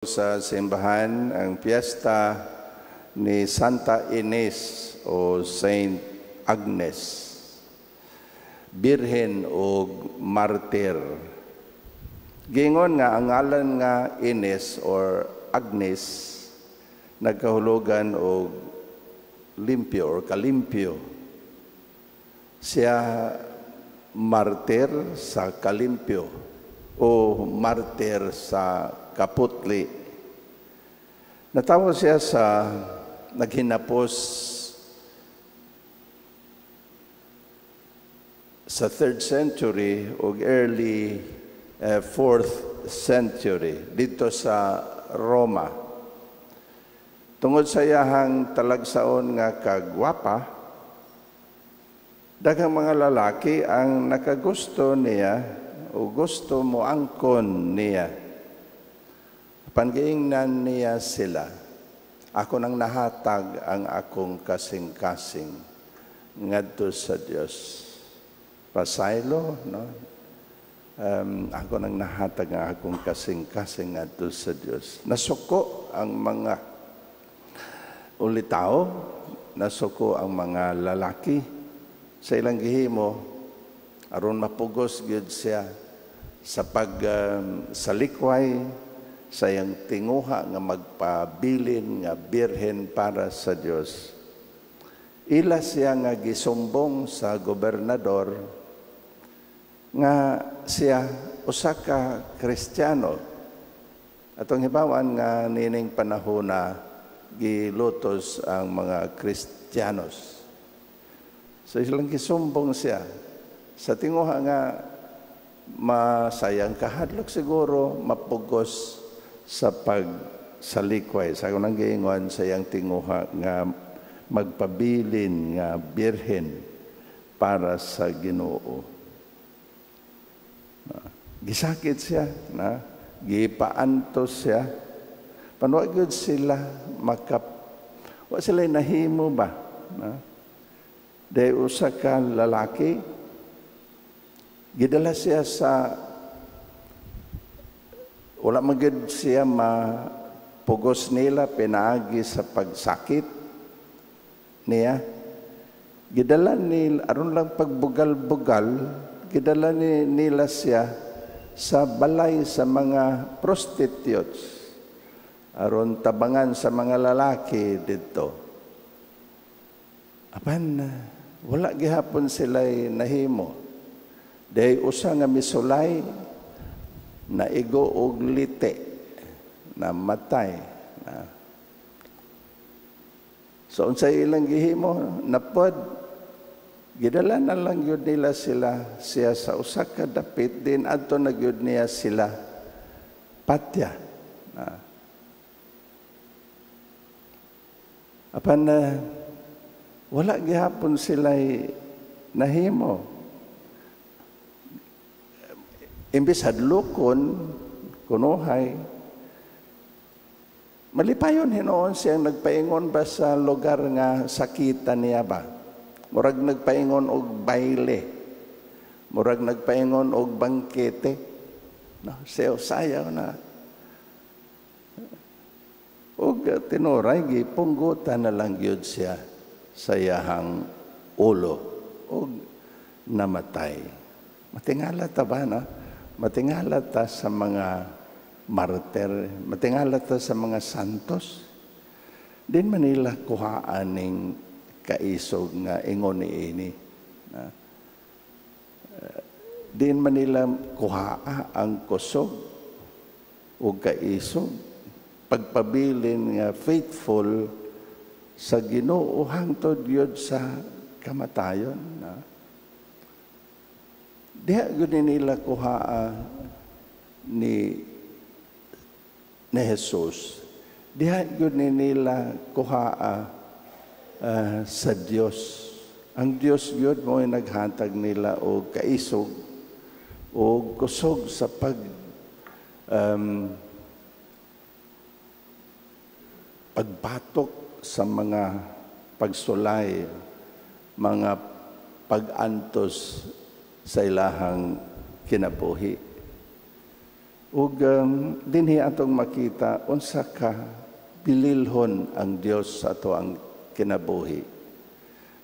Sa simbahan ang piyesta ni Santa Ines o Saint Agnes, birhen o martir. Gingon nga ang ngalan nga Ines or Agnes nagkahulugan og limpyo or kalimpyo. Siya martir sa kalimpyo o martir sa kaputli. Natawo siya sa naghinapos sa 3rd century o early 4th century dito sa Roma. Tungod sa iyahang talagsaon nga kagwapa, daghang mga lalaki ang nakagusto niya o gusto mo angkon niya. Pangiingnan niya sila, "Ako nang nahatag ang akong kasing-kasing ngadto sa Dios." Pasaylo, no? Ako nang nahatag ang akong kasing-kasing ngadto sa Dios. Nasuko ang mga ulitawo, nasuko ang mga lalaki sa ilang gihimo aron mapugos gyud siya sa pag salikway sa iyang tinguha nga magpabilin nga birhen para sa Dios. Ila siya nga gisumbong sa gobernador nga siya usa ka Kristiyano. Atong hibawan nga nining panahon na gilutos ang mga Kristiyanos. So ilang gisumbong siya sa tinguha nga masayang kahadlok siguro mapugos sa pagsalikway sa akong giingon sa iyang tinguha nga magpabilin nga birhen para sa Ginoo. Gisakit siya, na gipaantos siya. Panwa gyud sila makap wa sila nahimo ba, na? Dahil usa ka lalaki, gidala siya sa wala magyud siya mapugos nila pinaagi sa pagsakit niya. Gidala nila aron lang pagbugal-bugal, gidala nila siya sa balay sa mga prostitutes aron tabangan sa mga lalaki didto. Apan wala gihapon sila nahimo. Dahil usa nga misulay, naigo og lite, namatay na. So unsay ilang gihimo? Napod gidala na lang gyud nila sila siya sa usa ka dapit din adto na gyud niya sila patya na. Apan wala gihapon sila nahimo. Imbis hadlokon kunuhay, malipayon hinuon siyang nagpaingon ba sa lugar nga sakita niya ba. Murag nagpaingon og bayle, murag nagpaingon og bangkete, no, siya sayaw na og tinuray gipunggutan na lang gyud siya sa iyahang ulo og namatay. Matingala ta ba, no? Matingala ta sa mga martir, matingala ta sa mga santos. Din manila kuhaan ning kaisog nga ingon niini. Na? Din manila kuhaa ang kusog o kaisog pagpabilin nga faithful sa Ginoo hangtod gyud sa kamatayon. Na? Diha gyud nila kuhaa ni Jesus. Diha gyud nila kuhaa sa Dios. Ang Dios gyud mo naghatag nila og kaisog o kusog sa pag pagbatok sa mga pagsulay, mga pag-antos sa ilahang kinabuhi. Ug dinhi atong makita unsa ka bililhon ang Dios sa ato ang kinabuhi.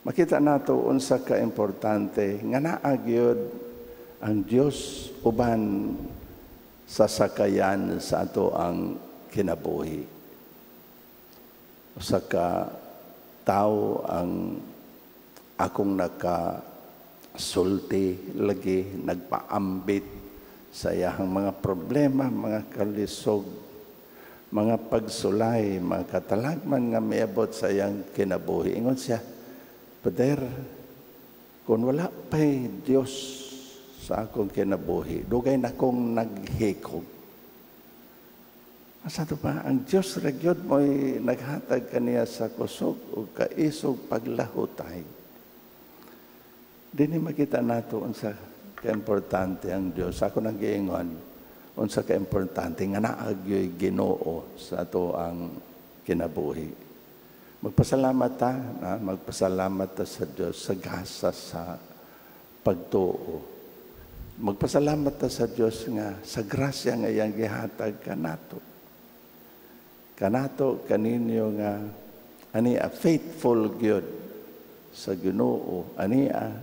Makita nato unsa ka importante nga naa gyud ang Dios uban sa sakayan sa ato ang kinabuhi. Usa ka tawo ang akong nakasulti lagi, nagpaambit sa iyahang mga problema, mga kalisog, mga pagsulay, mga katalagman nga miabot sa iyang kinabuhi. Ingon siya, "Pader, kung wala pa'y Diyos sa akong kinabuhi, dugay na kong naghikog." Asa to pa, ang Diyos ra gyud mo'y naghatag kaniya sa kusog o kaisog paglahutay. Dinhi makita nato unsa kaimportante ang Diyos. Ako nang giingon, unsa kaimportante nga naa gyoy Ginoo sa ato ang kinabuhi. Magpasalamat ta, na, magpasalamat ta sa Diyos sa gasa sa pagtuo. Magpasalamat ta sa Diyos nga sa grasya nga iyang gihatag kanato. Kanato kaninyo nga ani a faithful gyud sa Ginoo, ani a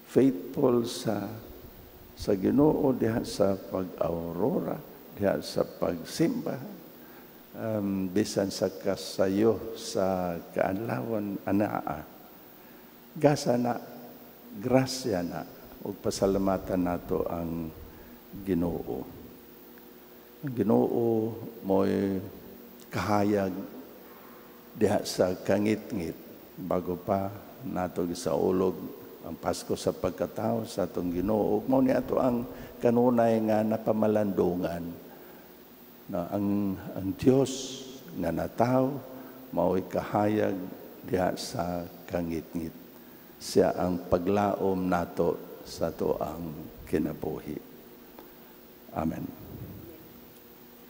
faithful sa Ginoo diha sa pag-aurora, diha sa pagsimba, bisan sa kasayo sa kaadlawon anaa. Gasa na, grasya na, ug pasalamatan nato ang Ginoo. Ang Ginoo mo'y kahayag diha sa kangitngit bago pa nato gisaulog ang Pasko sa pagkatao sa atong Ginoo. Mao ni ato ang kanunay nga napamalandungan na ang Dios nga natawo mao'y kahayag diha sa kangitngit. Siya ang paglaom nato sa ato ang kinabuhi. Amen.